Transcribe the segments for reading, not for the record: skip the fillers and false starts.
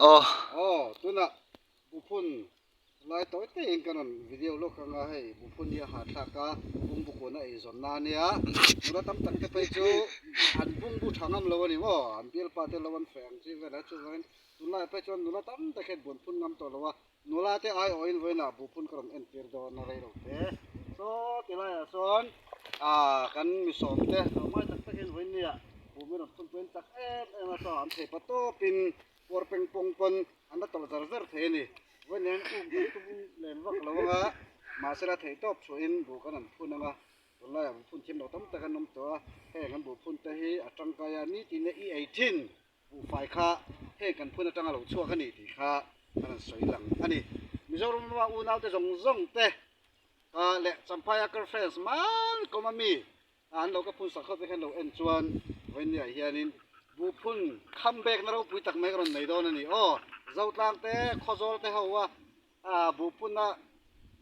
Aw. Aw tunah buphun lai tawi taiin ka rawn video lawk anga hei buphun hi a hahthlak a bungbu kuan a eizawn na ania nula tam tak te phei chu an bungbu tha ngam lo a ni maw an bialpa te lo an feh ang chi vel a chuvangin tunlaiah phei chuan nula tam tak hian buanphun ngam tawh lo a Nula te aiawhin vawiinah buhphun ka rawn entir dawn a rei lo te. Saw ti laiah sawn ah kan misawm te tlawmngai tak takin vawiin nia buh min rawn phun pawhin chak em em a saw an thei pa tawpin puar peng pawng pawn an la tawlh zar zar thei a ni. Vawiin hian um kan tum lem vak lo anga mahsela theih tawp chhuahin buh kan rawn phun anga tunlaiah buhphun thiam lo tam tak an awm tawh a, heng an buhphun te hi a tangkai a nitin i ei thin. Buhfai kha heng kan phun atanga lo chhuak a ni tih kha kan han sawi lang a ni. Mizoram lama unaute zawng zawng te leh Champhaia girlfriends mal kawm a mi an lo ka phun sak ho te khan lo en chuan vawinia hianin buhphun kham bekna ropui tak mai ka rawn nei dawn a ni aw. Zotlang te Khawzawl te ho a buhphuna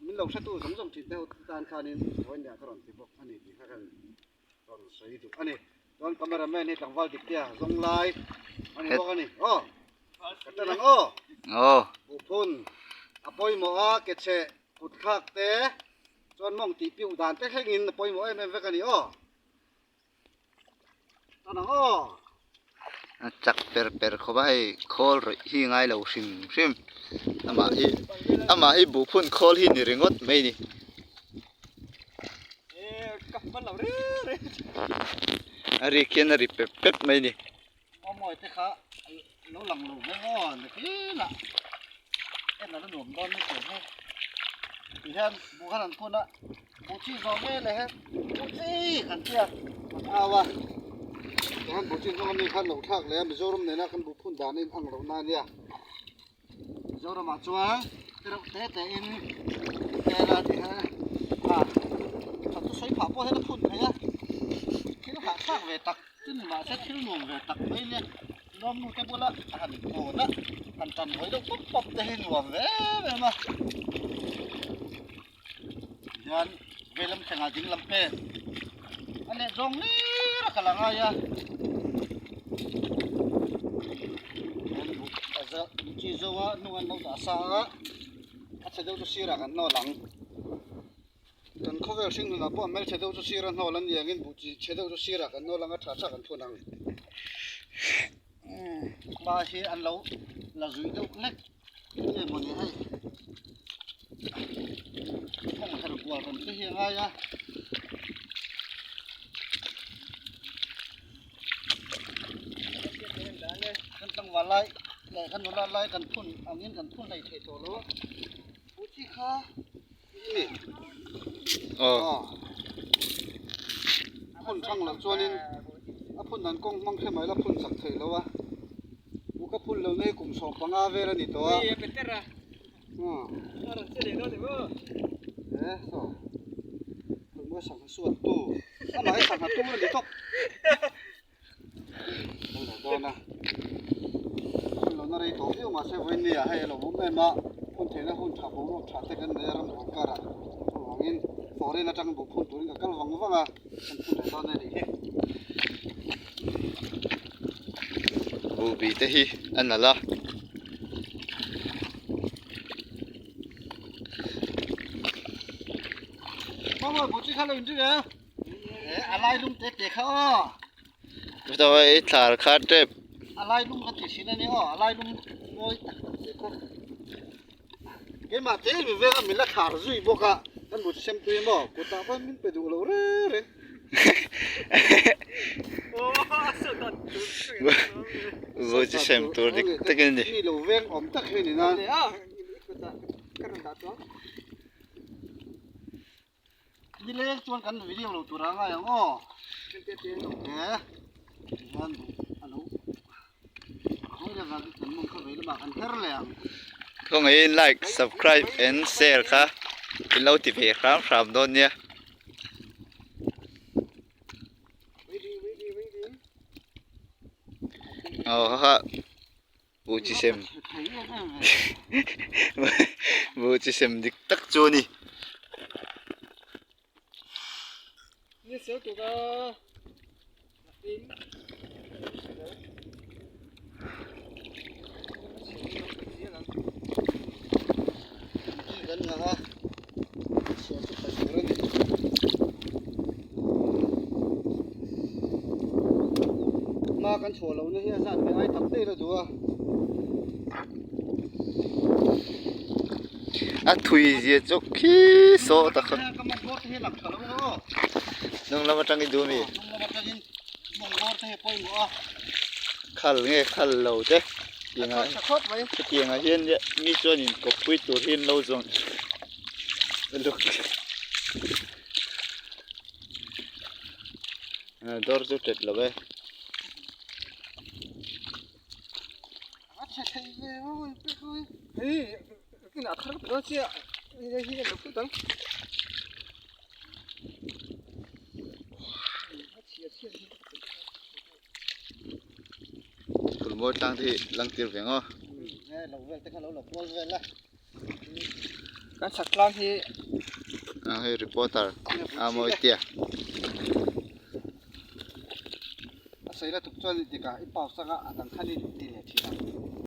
min lo hretu zawng zawng thin te ho tan khanin vawinia ka rawn ti bawk a ni tih kha kan rawn sawi duh a ni chuan camera man hi tlangval dik te a zawng lai a ni bawk a ni aw ka tan ang aw aw buhphun a pawimawh a ke chheh kut thlak te chuan mawng tih piuh dan te thleng in a pawimawh em em vek a ni aw tan ang aw a chak per per khawp a hei khawl rawih hi ngai lo hrim hrim amah hi amah hi buhphun khawl hi ni ringawt mai a ni. A rik hian a ri pep pep mai a ni. Buhchi zawh vel leh he buhchi kan tia kan au a tihian buhchi hnung ami khan lo thlak leh a Mizoram nena kan buhphun dan a inang loh na ania Mizoramah chuan te reuh te te in hela ti he a that chu sawi phah pawh hian a phun thei a thil hahthlak ve tak chu ni mahse thil nuam ve tak mai ania lawmnu te bula han kawn a han tan hawi deuh pawp pawp te hi nuam ve em em a. Hian veilam thlengah ding lam pek a leh zawng lir a kal a ngai a hian buk a za chi zo a hnung an lo dah sa a a chhe deuh chu sirah kan hnawl ang kan khawvel hring hnunah pawh a hmelchhe deuh chu sir a hnawl a ni angin buh chi chhe deuh chu sirah kan hnawl ang a tha tha kan phun ang hma hi an lo la zui deuh hlek. Enge mawni hei kawng her kual rawn te hi a ngai a kan tlangval lai leh kan nula lai kan phun angin kan phun hlei thei tawh lo a u chi kha ni aw phun thang loh chuanin a phun dan kawng hmang hre mai la phun chak thei lo a. U ka phun lo nei kum 15 vel a ni tawh a. E saw khawimawi sangha suat tu amah hi sangha tum a ni tawp. Lo lo dawn a. Phun lo na rei tawh viau mahse vawiin ni ah hei a lo awm em a phun theihna hun tha boruak tha te kan nei a rambuai karah chuvangin foreign atang buh phun turin ka kal vang vang a kan phun leh dawn a nih hi. Buhbi te hi a nalh a. Chutah thlar kha tep. Vui chi sem tur dik tak in ni. Khawngaihin like, subscribe and share kha in lo ti ve hram hram dawn nia. Aw ha ha bu chi sem bu chi sem dik tak chu a ni. chhuah lohna hi a zat ve ai tam daih la duh a. A thui zia chu khi saw tak kha. Ka mawngkawr te hi a lang tha lo ang aw. Hnung lam atangin duh ami? Hnung lam atangin mawngkawr te hi a pawimawh a. Khal nge khal lo te tianga tha khawp mai. Hetiangah hian mi chuanin kawppui tur hi an lo zawn luk. Dawr chu tet lo e. A chhe thei ve maw in pek mai. Hei kinah thar ka dawn chiah hei hi a lo phut ang. A chhia chhia hi. Kulmawi tlang te hi lang tir ve ngaw. Lo vel te kha lo la kual vel a. Kan chhak tlang hi. Ah hei reporter a mawi tia. A sawi la tuk chuan dikah i pause anga a dang khan i ti leh thin ang.